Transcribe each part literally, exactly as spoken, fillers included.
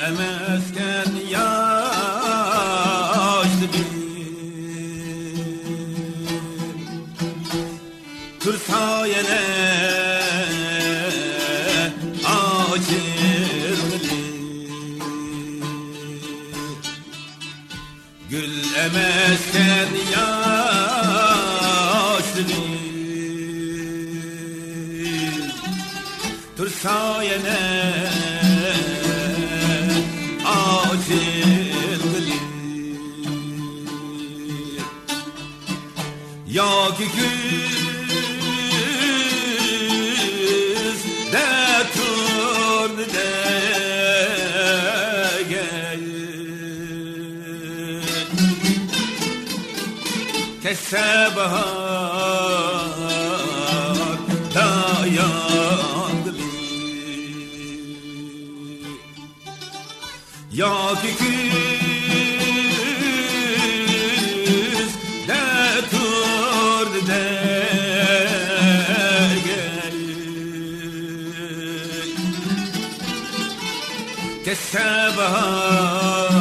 ئەمەسكەن ياشلىرىم، تۇرسا يەنە ئاچىلغىلى. گۈل ئەمەسكەن ياشلىرىم، تۇرسا يەنە ئاچىلغىلى. ياكى كۈزدە تۇردى دەگەي، كەتسە باھاردا ياندىلى. ياكى كۈزدە تۇردى دەگەي، كەتسە باھاردا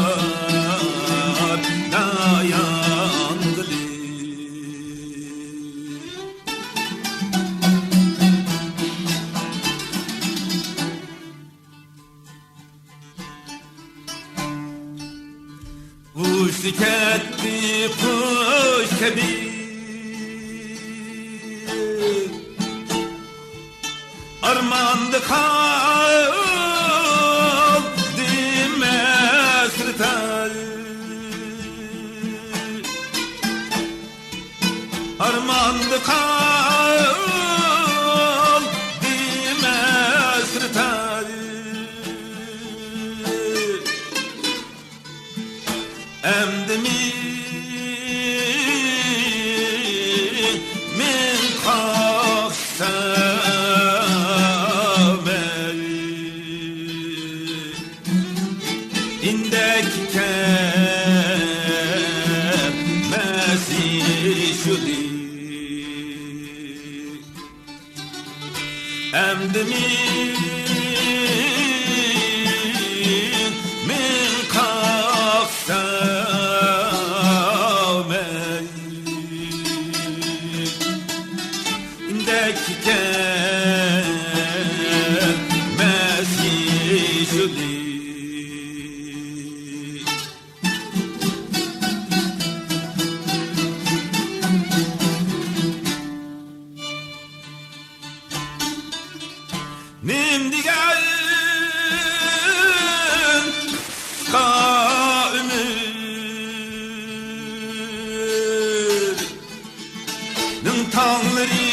ياندىلى. ئۇچتى كەتتى قۇش كەبى، ئارماندا قالدى مەسرىتاي. ئارماندا قالدى مەسرىتاي. ئەمدى مىڭ، مىڭ قاقسام ئەي، ئىندەك كەلمەس يېشىلى. ئەمدى مىڭ، مىڭ قاقسام ئەي، ئىندەك كەلمەس يېشىلى. نېمە دېگەن قىسقا ئۆمۈر، نىڭ تاڭلىرى،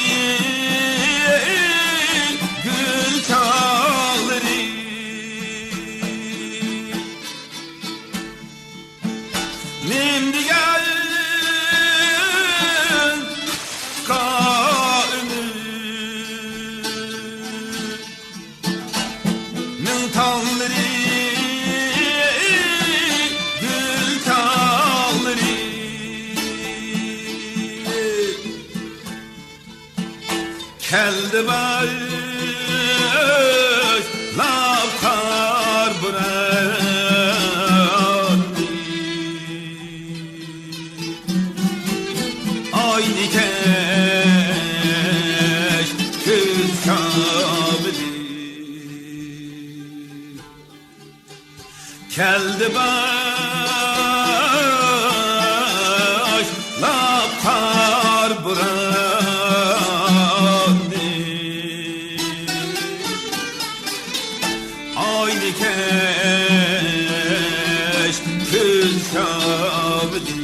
گۈل چاغلىرى. نېمە دېگەن قىسقا ئۆمۈر، نىڭ تاڭلىرى، گۈل چاغلىرى. كەلدى باشلاپ قار بوران، ئاينى كەچ كۈز شامىلى. كەلدى باشلاپ قار بورانى، ئاينى كەچ كۈز شامىلى.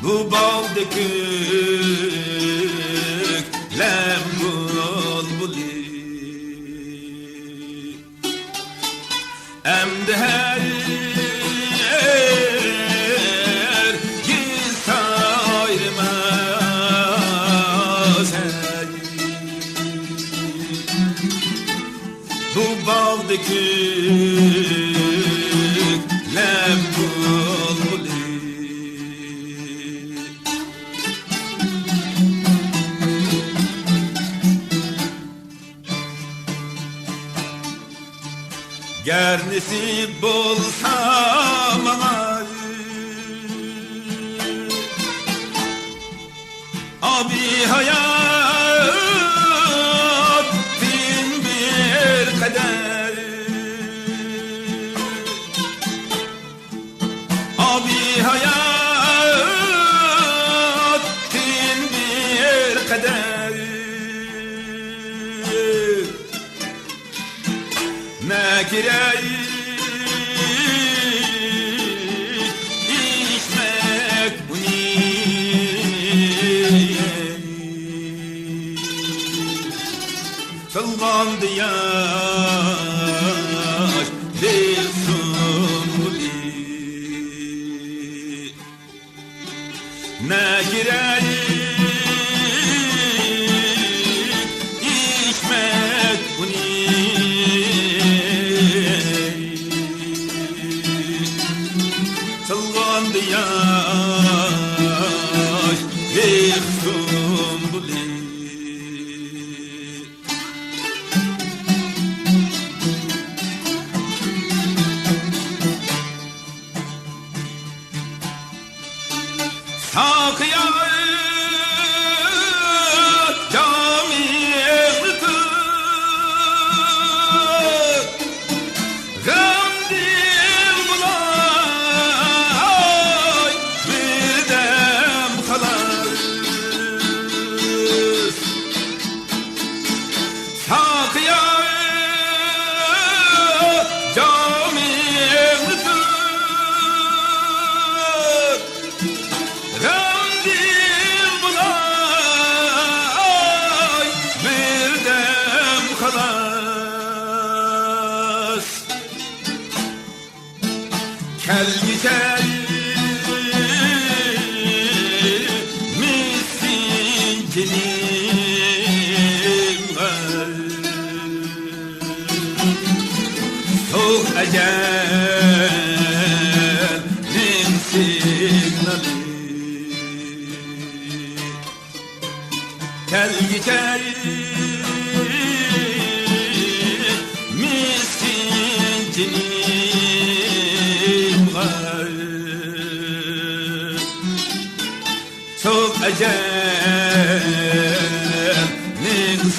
بۇ باغدا كۆكلەم بۇلبۇلى. ئەمدى ھەرگىز سايرىماس. بۇ باغدا كۆكلەم بۇلبۇلى. گەر نېسىپ بولسا ماڭا ئابى ھاياتتىن بىر قەدەر، ئابى ھاياتتىن بىر قەدەر. نەگىرەي ئىچمەك ئۇنى. سالغاندا ياش بىر سۇمبۇلى. نەگىرەي ئىچمەك ئۇنى. سالغاندا ياش بىر سۇمبۇلى. ساقىيار جامى ئېغىتىپ، غەمدىن بولاي بىردەم خالاس. ساقىيار جامى ئېغىتىپ، غەمدىن بولاي بىردەم خالاس. كەلگۈچە مىسكىن جېنىمغا سوغۇق ئەجەلنىڭ سىگنالى. كەلگۈچە مىسكىن جېنىمغا سوغۇق ئەجەلنىڭ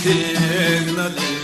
سىگنالى.